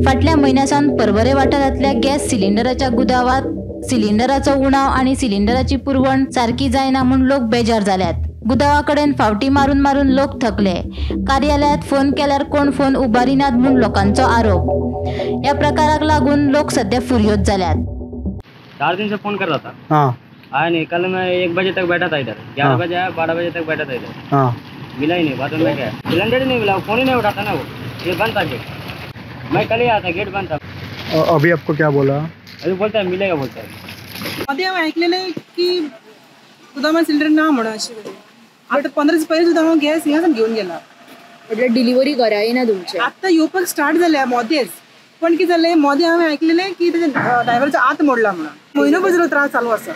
फाटल्या म्हयन्या सावन पर्वरे वाठारांतल्या गॅस सिलिंडराच्या गुदावांत सिलिंडराचो उणाव आनी सिलिंडराची पुरवण सारकी जायना म्हूण लोक बेजार जाल्यात. गुदावा कडेन फावटी मारून मारून लोक थकले. कार्यालयांत फोन केल्यार कोण फोन उबारिनात म्हूण लोकांचो आरोप. ह्या प्रकाराक लागून लोक सध्या फुर्योज जाल्यात. 4 दिन से फोन कर रहा था. हाँ, आया नहीं. कल मैं 1 बजे तक बैठा था इधर, 11 बजे आया, 12 बजे तक बैठा था इधर. हाँ, मिला ही नहीं. बाद में क्या, सिलेंडर ही नहीं मिला, फोन ही नहीं उठाता ना वो, ये बंद था गेट. मैं कल ही आया था, गेट बंद था. अभी आपको क्या बोला? अभी बोलता है मिलेगा, बोलता है. मदीं हांवें आयकलेलें की गुदामान सिलिंडर ना म्हणून अशें करून. आतां 15 दीस पयलीं सुद्दां हांव गॅस हिंगासान घेवन गेला. म्हटल्यार डिलिव्हरी घरा येना तुमच्या? आत्तां येवपाक स्टार्ट जाल्या मोदेच, पण कितें जालें, मोदें हांवें आयकलेलें की तेजें ड्रायव्हराचो आत मोडला म्हणून. म्हयनो भर त्रास चालू आसा,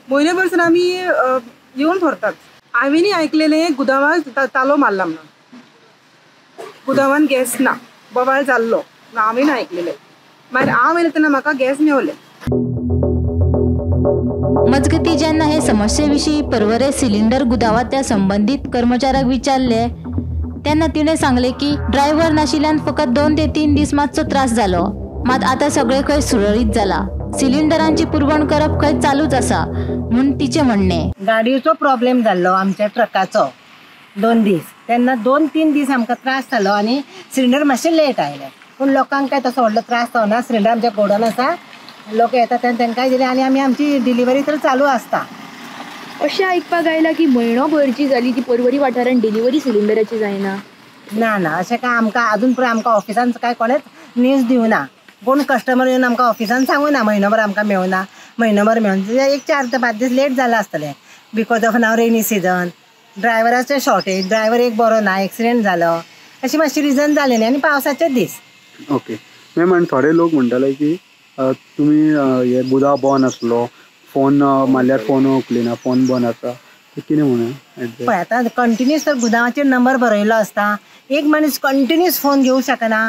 म्हयनो भर आमी येवन व्हरतात. हांवेंय आयकलेलें गुदावान तालो मारला म्हणून, गुदावान गॅस ना, बोवाळ जाल्लो हांवें आयकलेलें. मागीर हांव येयलें तेन्ना म्हाका गॅस मेवलें. मजगती जेन्ना हे समस्ये विशीं पर्वरे सिलिंडर गुदावांतल्या संबंदीत कर्मचाऱ्याक विचारले तेन्ना तिणें सांगलें की ड्रायव्हर नाशिल्ल्यान फकत 2 ते 3 दीस मातसो त्रास जालो, मात आतां सगळें खंय सुरळीत जाला. सिलिंडरांची पुरवण करप खंय चालूच आसा म्हूण तिचें म्हणणें. गाडयेचो प्रॉब्लेम जाल्लो आमच्या ट्रकाचो 2 दीस, तेन्ना 2-3 दीस आमकां त्रास जालो आनी सिलिंडर मातशें लेट आयलें. पूण लोकांक काय तसो व्हडलो त्रास जावना. सिलिंडर आमच्या गोडावन आसा, लोक येता तेन्ना तांकांय दिले आनी आमी आमची डिलिव्हरी तर चालू आसता. अशें आयकपाक आयलां की म्हयनो भरची जाली ती पर्वरी वाठारांत डिलिव्हरी सिलिंडराची जायना. ना ना, अशें काय आमकां अजून पर्यंत आमकां ऑफिसान काय कोणेच न्यूज दिवना. कोण कस्टमर येवन आमकां ऑफिसान सांगूना म्हयनोभर आमकां मेळना, म्हयनोभर मेळना. एक 4 ते 5 दीस लेट जाला आसतलें because of now rainy season, ड्रायव्हराचें shortage, driver एक बरो ना, एक्सिडेंट जालो, अशी मातशी रिजन जालें न्ही, आनी पावसाचे दीस. ओके मॅम, आनी थोडे लोक म्हणटाले की तुमी हे गुदांव बंद आसलो, फोन मारल्यार फोन उखलिना, फोन बंद आसा, कितें म्हणून? पळय आतां कंटिन्यूस तर गुदांवाचेर नंबर बरयलो आसता, एक मनीस कंटिन्यूस फोन घेवंक शकना.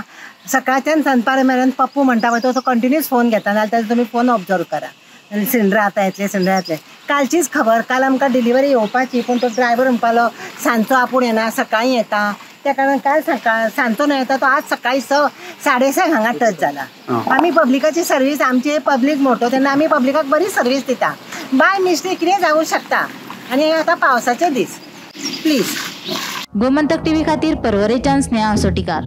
सकाळच्यान सांजपार मेरेन पप्पू म्हणटा पळय तो कंटिन्यूस फोन घेता, नाजाल्यार ताजो तुमी फोन ऑब्जर्व करा. सिलिंडर आतां येतले, सिलिंडर येतले. कालचीच खबर, काल आमकां डिलिव्हरी येवपाची, पूण तो ड्रायव्हर म्हणपालो सांजचो आपूण येना, सकाळीं येता. त्या कारणान काल सकाळ सांजचो न्हय येता, तो आज सकाळीं 6-6:30 हांगा टच जाला. आमी पब्लिकाची सर्वीस, आमची पब्लीक मोटो, तेन्ना आमी पब्लिकाक बरी सर्वीस दिता. बाय मिस्टेक कितें जावूं शकता आनी आतां पावसाचे दीस. प्लीज. गोमंतक टीव्ही खातीर पर्वरेच्यान स्नेहा असोटीकार.